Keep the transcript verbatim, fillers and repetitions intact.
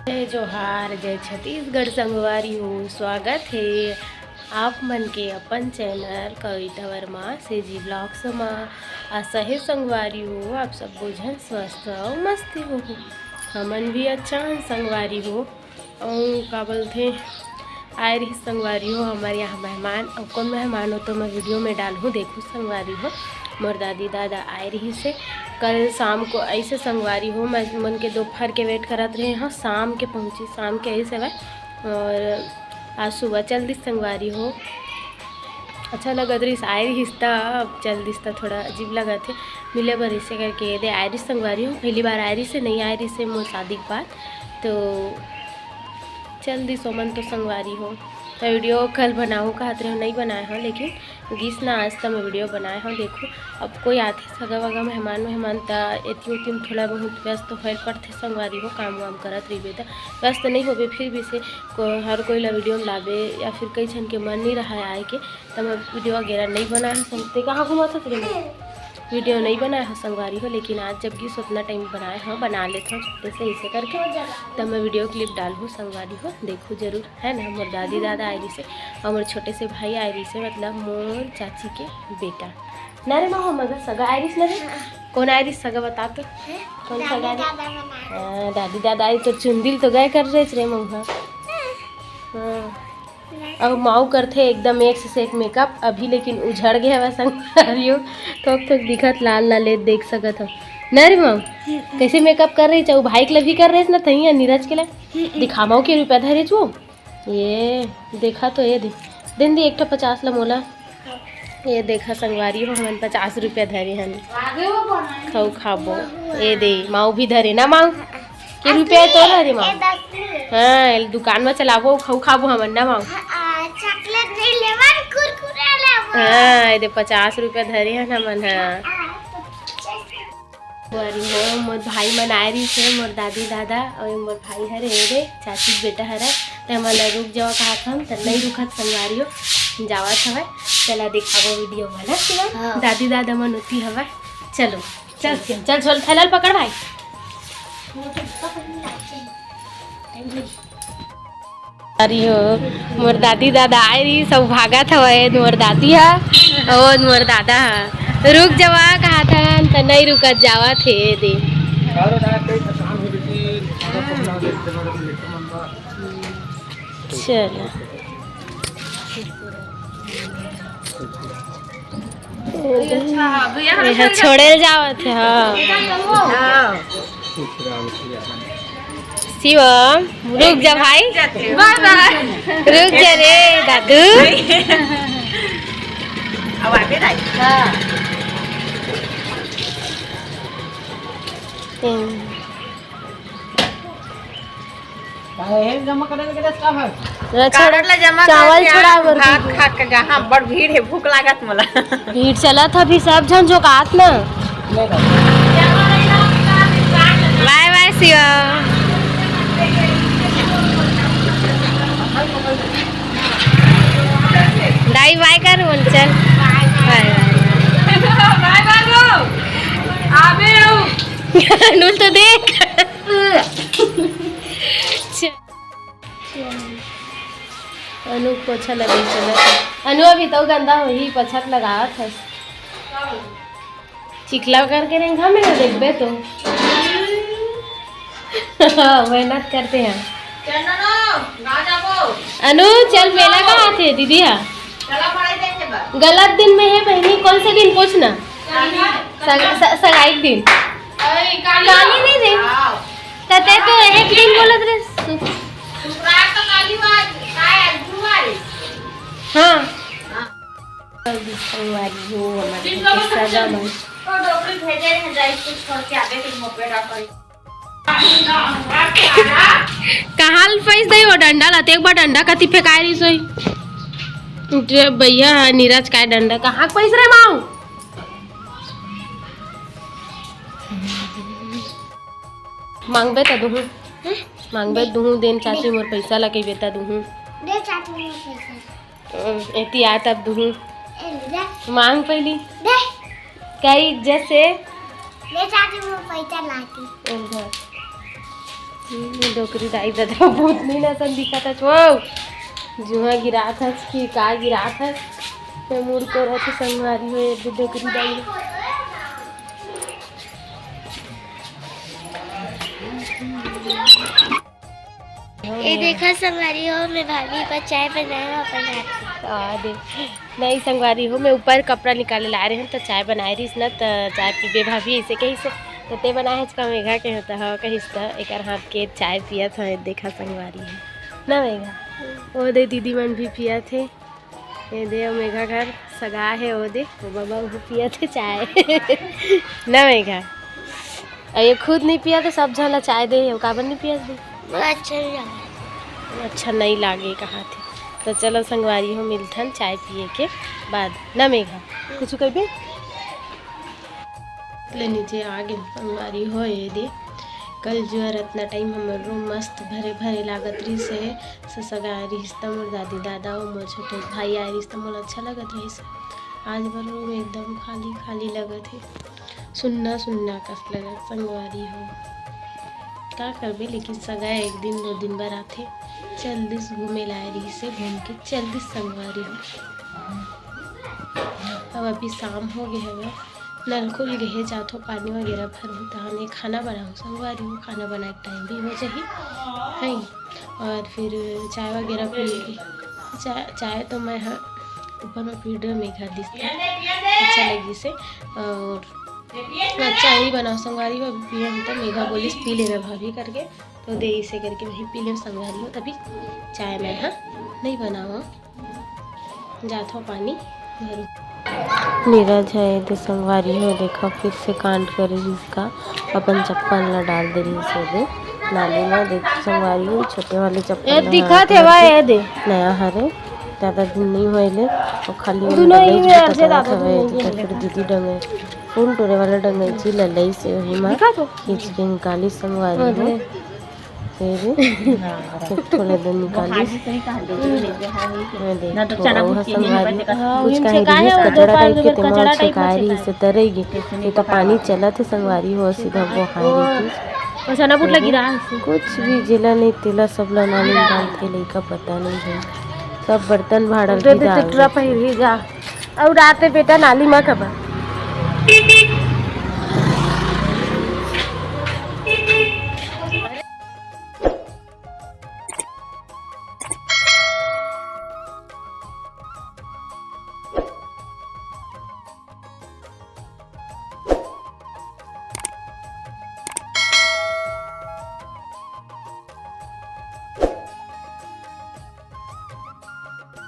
जय जोहार, जय छत्तीसगढ़ संगवारी हो। स्वागत हे आप मन के अपन चैनल कविता वर्मा सेजी ब्लॉग्स मा। आशा हे संगवारी हो, आप सब झन स्वस्थ अउ मस्ती हो। हमन भी अच्छा हन संगवारी हो। अउ का बोलथे, आए रहिस संगवारी हो हमर यहाँ मेहमान। अउ कौन मेहमान हो तो मैं वीडियो में डालहूँ, देखो संगवारी हो। मोर दादी दादा आए रहिस हे कल शाम को। ऐसे संगवारी हो, मैं मन के दोपहर के वेट करत रहे हूँ, शाम के पहुँची, शाम के ऐसे भाई। और आज सुबह चल दिस संगवारी हो। अच्छा लगत रहिस, आए रहिस त, अब चल दिस त थोड़ा अजीब लगत हे। मिले बर ऐसे करके ये दे आए रहिस संगवारी हो, पहली बार आए रहिस हे, नहीं आए रहिस हे मोर शादी के बाद। तो चल दिस ओमन तो संगवारी हो। तो वीडियो कल बनाहूँ कहत रहे हो, नहीं बनाए हो, लेकिन गिस ना आज त मैं वीडियो बनाए हो। देखो, अब कोई आथे सगा वगा मेहमान, मेहमान त एती ओती में थोड़ा बहुत व्यस्त होए पड़थे संगवारी हो, काम वाम करत रहिबे त व्यस्त नहीं होबे, फिर भी से को, हर कोई ला वीडियो में लाबे या फिर कई झन के मन नहीं रहा आए के, त मैं वीडियो वगैरह नहीं बनाए हो। संग ते कहाँ घुमात हस रे? वीडियो नहीं बनाए हो संगवारी हो, लेकिन आज जब गिस उतना टाइम बनाए हो, बना लेत हो छोटे से ऐसे करके, तब मैं वीडियो क्लिप डालहूँ संगवारी हो, देखो जरूर, है ना। मोर दादी दादा आए रहिस हे और मोर छोटे से भाई आए रहिस हे, मतलब मोर चाची के बेटा। ना रे माँ, मगर सगा आए रहिस ना रे। कौन आए रहिस सगा, बता तो। कौन सगा आए रहिस? हाँ, दादी दादा आई तो चुंदिल तो गए कर रहे रे मऊहा। हाँ। अउ माऊ करथे एकदम एक से एक मेकअप, अभी लेकिन उझड़ गया हवय संगवारी हो, थोक थोक दिखत लाल लाल, ये देख सकत हो। ना रे माऊ, कैसे मेकअप कर रही? चाहे भाई के ला भी कर रहे ना, तही नीरज के ला। दिखा माऊ के रुपया धरे छू। ये देखा तो, ये दे, देन दे एक ठो पचास ला मोला। ये देखा संगवारी हो, हमन पचास रुपया धरे हन, खऊ खाबो। ये दे, माऊ भी धरे ना माऊ। के रुपया हे तोर हरे माँ? हाँ, एल दुकान में चलाबो, खऊ खाबो हमन ना माँ। हाँ, चॉकलेट नहीं लेबो, कुरकुरे लेबो। हाँ, ये दे पचास रुपया धरे हन हमन, हाँ। संगवारी हो, मोर भाई मन आए रहिस हे, मोर दादी दादा अउ मोर भाई हरे, ये दे चाची के बेटा हरे, ते हमन ला रुक जावा कहत हन, त नहीं रुकत संगवारी हो, जावत हवय। चला दिखाबो वीडियो में ना शिवम? हाँ। दादी दादा मन उती हवय, चलो। चल, चल, चल, झोल थैला ल पकड़ भाई। अरे हो, मोर दादी दादा आए रही, सब भागत हवय, मोर दादी हा, ओ मोर दादा हा। रुक जावा, कहा था, त नहीं रुकत जावा थे दे। चल। ये छोड़े ल जावत हे, हाँ। शिवम, रुक जा भाई। रुक जा रे दादू। अब आबे दाई। हाँ। हम्म। काहे जमा करे के रस्ता है? अच्छा, कारड ला जमा चावल करके छोड़ा आ, बर भात की। खा के जा। हाँ, बड़ भीड़ है, भूख लागत मोला। भीड़ चलत ह, अभी सब झन झोंकात न। ले लो। बाय बाय शिवा। दाई बाय कर बोल, चल। बाय बाय। बाय बाय गो। आबे हो। अनुल तो देख। अनु पोछा लगे चला। अनु अभी तो गंदा होही, पोछा लगावत हस। चिकला करके रेंगा में ना देखबे तो। मेहनत करते हैं। अनु चल, मेला का आथे दीदी हा? गलत दिन में है बहनी, कौन से दिन पूछना? सग-, स-, सगाई के दिन। काली नहीं रे। तते तो एक दिन बोलत रे। सु- शुक्रवार तो काली बात, काय आज गुरुवार है। हाँ। संगवारी हो, हमारे घर के सगा मन। तो डोकरी भेजे हैं, जाई कुछ छोड़ के आगे के मोपेड आ करी। कहाँ ल पैस दई वो डंडा ला? ते एक बार डंडा कति फेंकाए रही सोई। जे भैया नीरज काय डंडा कहाँ पैस रे माऊ? मांगबे त दुहूं। हैं? मांगबे दे। दुहूं, देन चाची मोर पैसा ला कहिबे त दुहूं। दे चाची मोर पैसा। अ, एती आ तब दुहूं। ए, ले जा। मांग पहली। दे। कई इज्जत से। ले चाची मोर पैसा लाती। ए, धर। हम्म, डोकरी दाई ददा भूतनी ना सन दिखत हस वो। जुहा गिरात हस कि का गिरात हस? मैं मुड़ को रहत संगवारी हो, ये डोकरी दाई। ये देखा संगवारी हो, मैं भाभी पर चाय बनाए हूँ अपन हाथ से। आ, दे। नहीं संगवारी हो, मैं ऊपर कपड़ा निकाले ला रहे हूँ, तो चाय बनाए रहीस ना, तो चाय पीबे भाभी, ऐसे कहिस। तो ते बनाए हच का मेघा के होता हव, कहिस त एकर हाथ के चाय पियत हव, देखा संगवारी हो ना मेघा। ओ दे दीदी मन भी पियत हे। ये दे, ओ मेघा घर सगा हे, ओ दे, ओ बाबा वो पियत हे चाय। ना मेघा, अउ ये खुद नहीं पिया तो सब झन ला चाय दे, वो काबर नहीं पियत दे? मोला अच्छा नहीं लगा। अच्छा नहीं लागे कहा थे। तो चलो संगवारी हो, मिलथन चाय पिए के बाद ना मेघा। कुछ कहबे? ले नीचे आ गे संगवारी हो, ये दे। कल जुआर अतना टाइम हमर रूम मस्त भरे भरे लागत रहिस हे। ससुर आए रहिस त मोर दादी दादा अउ मोर छोटे भाई आए रहिस त मोला अच्छा लगत रहिस। आज बर रूम एकदम खाली खाली लगत हे, सुन्ना सुन्ना कस लगत संगवारी हो। का करबे, लेकिन सगा एक दिन दो दिन बर आथे। चल दिस घूमे लाए रहिस हे, घूम के चल दिस संगवारी हो। अब अभी शाम हो गे हवय, नल खुल गे हे, जाथो पानी वगैरह भरहूँ, तहन खाना बनाहूँ संगवारी हो, खाना बनाए के टाइम भी हो जाही, है। और फिर चाय वगैरह पी, चाय, चाय तो मैं ह ऊपर में पी डरे, मेघा दिस त अच्छा लगिस हे। और चाय ही बनाओ संगवारी हो, अभी पिए हम तो, मेघा बोलिस पी लेना भाभी करके, तो दे इसे करके वही पी ले संगवारी हो, तभी चाय मैं ह नहीं बनावा। जाथो पानी भरू। नीरज ह एदे संगवारी हो, देखा फिर से कांड करे रिहिस का, अपन चप्पल ला डाल दे रिहिस एदे नाली में। देख संगवारी हो, छोटे वाले चप्पल ए, ला दिखत हवा, ए दे। नया हरे, ज्यादा दिन नहीं होए ले, वो खाली दुनो ही में अर्जे दादा हवे, दुनो ही तो में। फिर दीदी डंगे फूल टोरे वाला डंगैची ललई से वही मा दिखा तो। खींच के निकाली संगवारी हो। अरे। तेरे एक ठो ले दे निकाली। मैं देख ना तो ठो चना अउ कुछ संगवारी हो। हाँ, कुछ उनसे काहे काहे रिहिस वो कचड़ा गोपाल टाइप के में तेमा कचड़ा टाइप छिकाए में रिहिस से तरई गे। ये तो पानी चलत हे संगवारी हो, सीधा बोहाए रिहिस। वो चना बुट लगी रहा है इससे। कुछ भी जेला नहीं तेला सब ला नाली में डाल के लइका पता नहीं है। सब बर्तन भाड़ल दे भी दे डाल टुरा देथे। पहिर ही जा। अउ रात में बेटा नाली मा कबा।